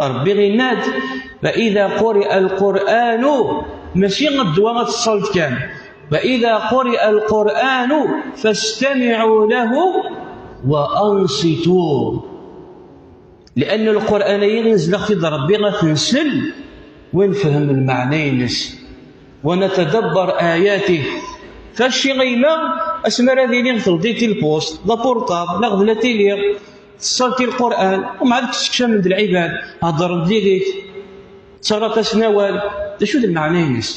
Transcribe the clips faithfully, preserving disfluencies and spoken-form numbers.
Ṛebbi yenna-d: "فإذا قرئ القرآن", mačči ddwa ad teṣṣaleḍ kan. "فإذا قرئ القرآن فاستمعوا له وأنصتوا." Li'anna Lqur'an-agi inzel-aɣ-t-id Ṛebbi ad t-nsel, wa nefhem lmeɛna-ines, wa natadabbar ayatih. Faci a yemma, asmi ara d-iliɣ teldiḍ i lpust, la portable, neɣ d la télé, teṣṣalt i Lqur'an, umɛad kečč keččamen-d lɛibad, heddren-d yid-k, tettarraḍ-asen awal, d acu d lmeɛna-ines?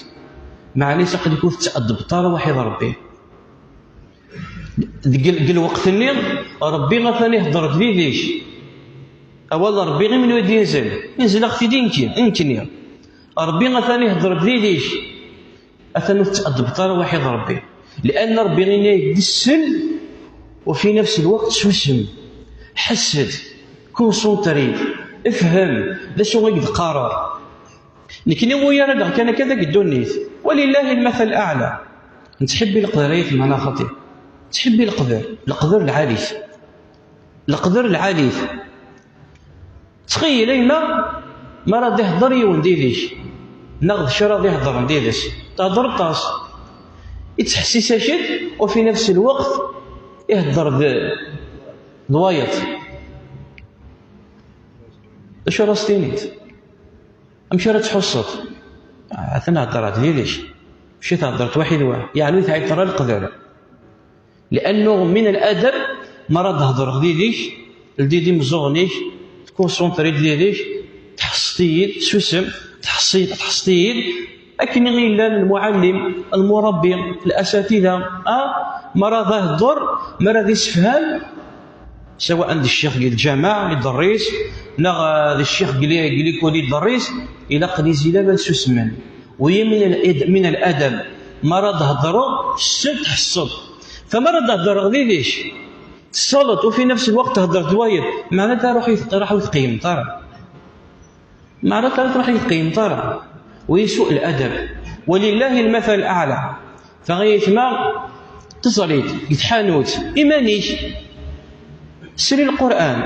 Lmeɛna-ines aql-ik ur tettadbeḍ ara waḥid Ṛebbi. Deg, deg lweqt-nni, Ṛebbi atan ihedder-d yid-k. Awal n Ṛebbi i menhu i d-yenzel? Inzel-aɣ-t-id i nekk, i nekkni. Ṛebbi atan ihedder-d yid-k. Atan ur tettadbeḍ ara waḥid Ṛebbi. Li'anna Ṛebbi yenna-ak-d ssel, wa fi nefs lweqt susem. Ḥess-d, kunsentri-d, efhem d acu i k-d-qqareɣ. Nekni ur ara d-qqareɣ kan akka deg ddunit. Walillahi lmatal aɛla. Nettḥibbi leqder, ay atmaten xaṭi. Nettḥibbi leqder. Leqder lɛali-t. Leqder lɛali-t. Ttxil a yemma, mi ara d-ihedder yiwen d yid-k, neɣ d kra d-iheddren d yid-s, thedreḍ-as. Ittḥessis-ak-d, wa fi nefs lweqt ihedder d, d wayeḍ. D acu ara s-tiniḍ? Amek ara tḥusseḍ? Atan heddreɣ-d yid-k. Mačči theddreḍ waḥid wa. Yeɛni ur tɛiṭṭeḍ ara leqder. Li'annu min al-adab, mi ara d-hedreɣ d yid-k, ldi-d imeẓẓuɣen-ik, tkunsentri-d yid-k, tḥesseḍ-iyi-d, susem, tḥesseḍ-iyi-d, akken i yellan lmuɛallim, lmurabbi, lasatida, a, mi ara d-ihedder, mi ara d-issefham, sawaء d ccix deg lǧameɛ iderris, neɣ, eh, d ccix deg li-, deg likul iderris, ilaq ad izilal ad susmen. Wiyi min al-, min al-adab. Mi ara d-hedreɣ, ssel tḥesseḍ. Fa mi ara d-hedreɣ d yid-k, teṣṣaleḍ, u fi nefs lweqt theddreḍ d wayeḍ, meɛna ara ruḥ i-, ruḥ ur tqeyymeḍ ara. Meɛna ara truḥ ur tqeyymeḍ ara. Wiyi su'l adab. Walillahi lmatal aɛla. Fa ay aytma, teẓriḍ, deg tḥanut, iman-ik, sel i Lqur'an.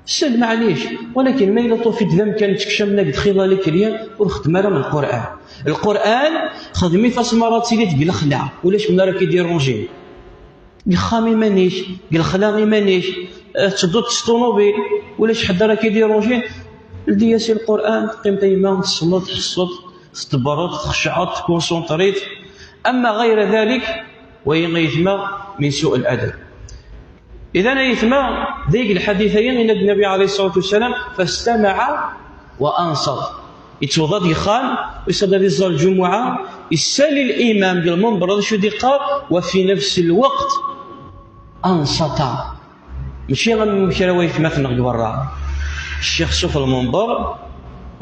Sel, maɛlic. Walakin ma yella tufiḍ d amkan ttekcamen deg txila likryan, ur xeddem ara Lqur'an. Lqur'an, xdem-it asmi ara tiliḍ deg lexla, ulac win ara k-idirunjin. Deg uxxam iman-ik, deg lexla iman-ik, eh, tettedduḍ s ṭunubil, ulac ḥedd ara k-idirunjin. Ldi-yas i Lqur'an, teqqimeḍ a yemma, tselleḍ, tḥesseḍ, tdebbreḍ, txeccɛeḍ, tkunsuntriḍ. Ama ɣayra dalik, wayi a yetma min su'l adab. Idan a yetma, deg lḥadit-agi, yenna-d Nnabi alayhi ṣṣalatu wassalam: "Fastama'a wa ansat." Yettweḍ-d deg uxxam, yusa-d ad iẓẓal lǧumuɛa, yessali limam deg lmenber, d acu i d-yeqqar? "Wa fi nefs lweqt ansata." Mačči am kra waytmaten deg berra. Ccix suf lmenber,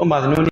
umbeɛd nuni